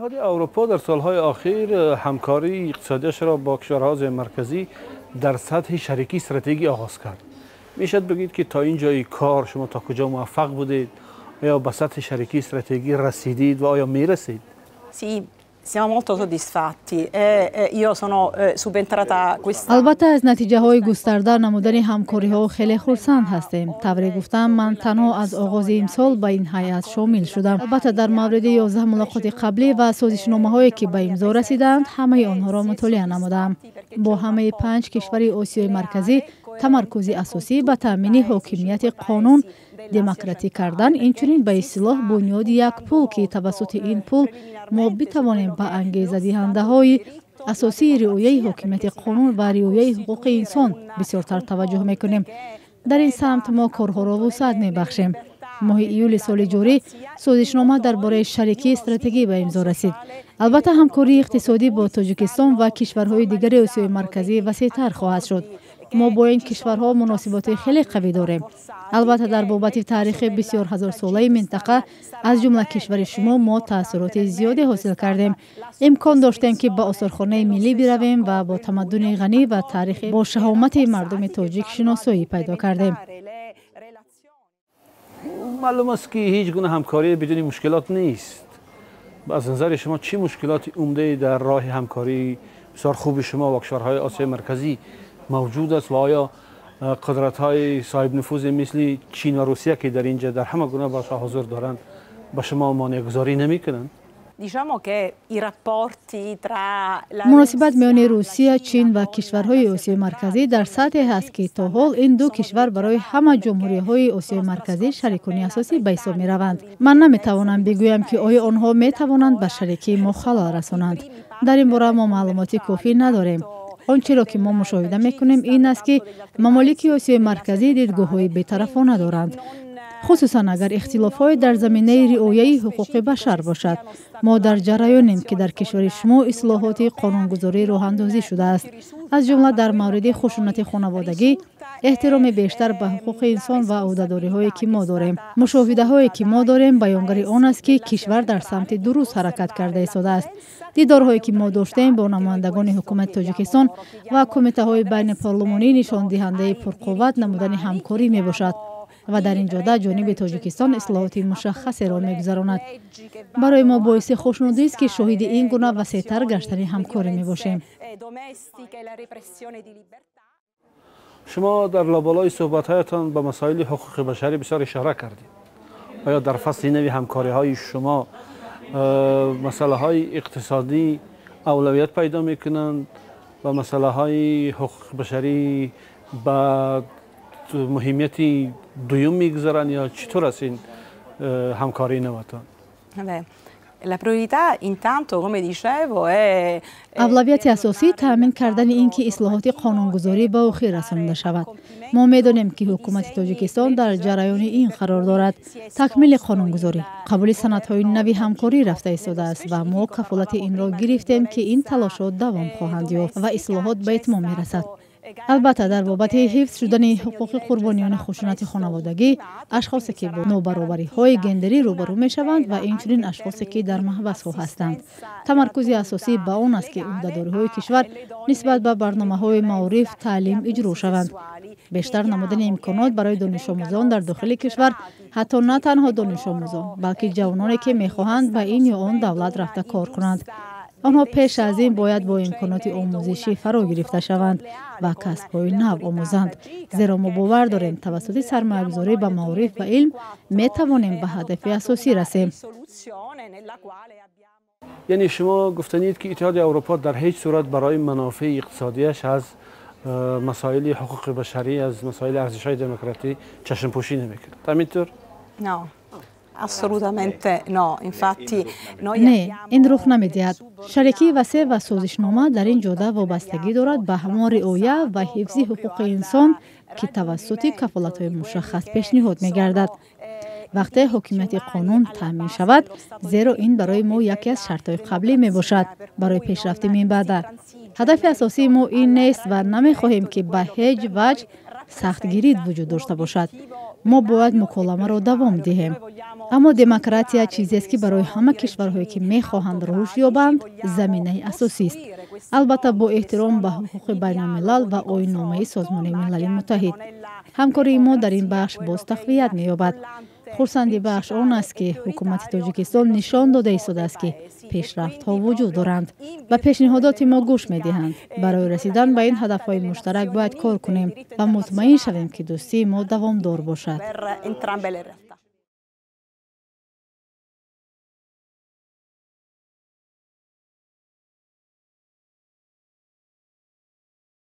اتحادیه اروپا در سالهای اخیر همکاری اقتصادیش را با کشورهای آسیای مرکزی در سطح شریکی استراتژی آغاز کرد. میشد بگید که تا اینجای کار شما تا کجا موفق بودید؟ آیا به سطح شریکی استراتژی رسیدید و آیا میرسید؟ Sì, siamo molto soddisfatti. Io sono subentrata quest'anno. Албатта, аз натиҷаҳои густарда намудани ҳамкориҳо хеле хурсанд ҳастем. Тавре гуфтам, ман танҳо аз оғози имсол ба ин ҳайат шомил шудам. Албатта, дар мавриди 11 мулоқоти қаблӣ ва созишномаҳое, ки ба имзо расидаанд, ҳамаи онҳоро мутолиа намудаам. Бо ҳамаи панҷ кишвари Осиёи Марказӣ тамаркузи асосӣ ба таъмини ҳокимияти қонун, демократӣ кардан, инчунин ба истилоҳ бунёди як пул, ки тавассути ин пул мо битавонем ба ангезадиҳандаҳои асосии риояи ҳокимияти қонун ва риояи ҳуқуқи инсон бисёртар таваҷҷӯҳ мекунем. Дар ин самт мо корҳоро вусъат мебахшем. Моҳи июли соли ҷорӣ созишнома дар бораи шарикии стратегӣ ба имзо расид. Албатта, ҳамкории иқтисодӣ бо Тоҷикистон ва кишварҳои дигари Осиёи Марказӣ васеътар хоҳад шуд. Мо бо ин кишварҳо муносиботи хеле қавӣ дорем. Албатта, дар бобати таърихи бисёр ҳазорсолаи минтақа, аз ҷумла кишвари шумо, мо таассуроти зиёде ҳосил кардем. Имкон доштем, ки ба осорхонаи миллӣ биравем ва бо тамаддуни ғанӣ ва таърихи бо шаҳомати мардуми тоҷик шиносоӣ пайдо кардем. معلوم است که هیچ گونه همکاری بدون مشکلات نیست. از نظر شما چی مشکلات عمده در راه همکاری بسیار خوب شما و کشورهای آسیای مرکزی موجود است و آیا قدرت های صاحب نفوذ مثل چین و روسیه که در اینجا در همه گونه بخش حضور دارند، به شما مانع گذاری نمی کنند؟ Diciamo che i rapporti tra la Муносибат миёни Русия, Чин ва кишварҳои Осиёи Марказӣ дар сатҳе ҳаст, ки то ҳол ин ду кишвар барои ҳама ҷумҳуриҳои Осиёи Марказӣ шарикони асосӣ ба ҳисоб мераванд. Ман наметавонам бигӯям, ки оё онҳо метавонанд ба шарикии мо халал расонанд. Дар ин бора мо маълумоти кофӣ надорем. Он чиро ки мо мушоҳида мекунем, ин аст, ки мамолики Осиёи Марказӣ дидгоҳҳои бетарафона доранд, хусусан агар ихтилофҳое дар заминаи риояи ҳуқуқи башар бошад. Мо дар ҷараёнем, ки дар кишвари шумо ислоҳоти қонунгузорӣ роҳандозӣ шудааст, аз ҷумла дар мавриди хушунати хонаводагӣ, эҳтироми бештар ба ҳуқуқи инсон ва ӯҳдадориҳое, ки мо дорем. Мушоҳидаҳое, ки мо дорем, баёнгари он аст, ки кишвар дар самти дуруст ҳаракат карда истодааст. Дидорҳое, ки мо доштем бо намояндагони ҳукумати Тоҷикистон ва кумитаҳои байнипарлумонӣ, нишондиҳандаи пурқувват намудани ҳамкорӣ мебошад ва дар ин ҷода ҷониби Тоҷикистон ислоҳоти мушаххасеро мегузаронад. Барои мо боиси хушнудист, ки шоҳиди ин гуна васеътар гаштани ҳамкорӣ мебошем. شما در لابالای صحبت‌هایتان به مسائل حقوق بشری بسیار اشاره کردید. آیا در فصل نوی همکاری های شما مسئله های اقتصادی اولویت پیدا میکنند و مسئله های حقوق بشری به مهمیت دوم میگذارند یا چطور است این همکاری نوتان؟ La priorità intanto, come dicevo, è Авлавияти асосӣ таъмин кардани ин ки ислоҳоти қонунгузорӣ ба охир расонида шавад. Мо медонем, ки ҳукумати Тоҷикистон дар ҷараёни ин қарор дорад. Такмили қонунгузорӣ, қабули санадҳои нави ҳамкорӣ рафта истодааст ва мо кафолати инро гирифтем, ки ин талошот давом хоҳанд ёфт ва ислоҳот ба итмом мерасад. Албатта, дар бобати ҳифз шудани ҳуқуқи қурбониёни хушунати хонаводагӣ, ашхосе, ки бо нобаробариҳои гендерӣ рӯбарӯ мешаванд ва инчунин ашхосе, ки дар маҳбасҳо ҳастанд, тамаркузи асосӣ ба он аст, ки ӯҳдадориҳои кишвар нисбат ба барномаҳои маориф, таълим иҷро шаванд, бештар намудани имконот барои донишомӯзон дар дохили кишвар, ҳатто на танҳо донишомӯзон, балки ҷавононе, ки мехоҳанд ба ин ё он давлат рафта кор кунанд. Онҳо пеш аз ин бояд бо имконоти омӯзишӣ фаро гирифта шаванд ва касбҳои нав омӯзанд, зеро мо бовар дорем, тавассути сармоягузорӣ ба маориф ва илм метавонем ба ҳадафи асосӣ расем. یعنی شما گفتنید که اتحادیه اروپا در هیچ صورت برای منافع اقتصادیش از مسائل حقوق بشری، از مسائل ارزش‌های دموکراتی چشم پوشی نمی‌کند، همینطور؟ No. Assolutamente no. Infatti noi Не, ин рух намедиҳад. Шарикии васеъ ва созишнома дар ин ҷода вобастагӣ дорад ба ҳамон риоя ва ҳифзи ҳуқуқи инсон, ки тавассути кафолатҳои мушаххас пешниҳод мегардад, вақте ҳокимияти қонун таъмин шавад, зеро ин барои мо яке аз шартҳои қаблӣ мебошад барои пешрафти минбаъда. Ҳадафи асосии мо ин нест ва намехоҳем, ки ба ҳеҷ ваҷҳ сахтгирӣ вуҷуд дошта бошад. Мо бояд муколамаро давом диҳем. Аммо демократия чизест, ки барои ҳама кишварҳое, ки мехоҳанд рушд ёбанд, заминаи асосист, албатта, бо эҳтиром ба ҳуқуқи байналмилал ва оинномаи Созмони Милали Муттаҳид. Ҳамкории мо дар ин бахш боз тақвият меёбад. Хурсандибахш он аст, ки ҳукумати Тоҷикистон нишон дода истодааст, ки пешрафтҳо вуҷуд доранд, ба пешниҳодоти мо гӯш медиҳанд. Барои расидан ба ин ҳадафҳои муштарак бояд кор кунем ва мутмаин шавем, ки дӯстии мо давомдор бошад.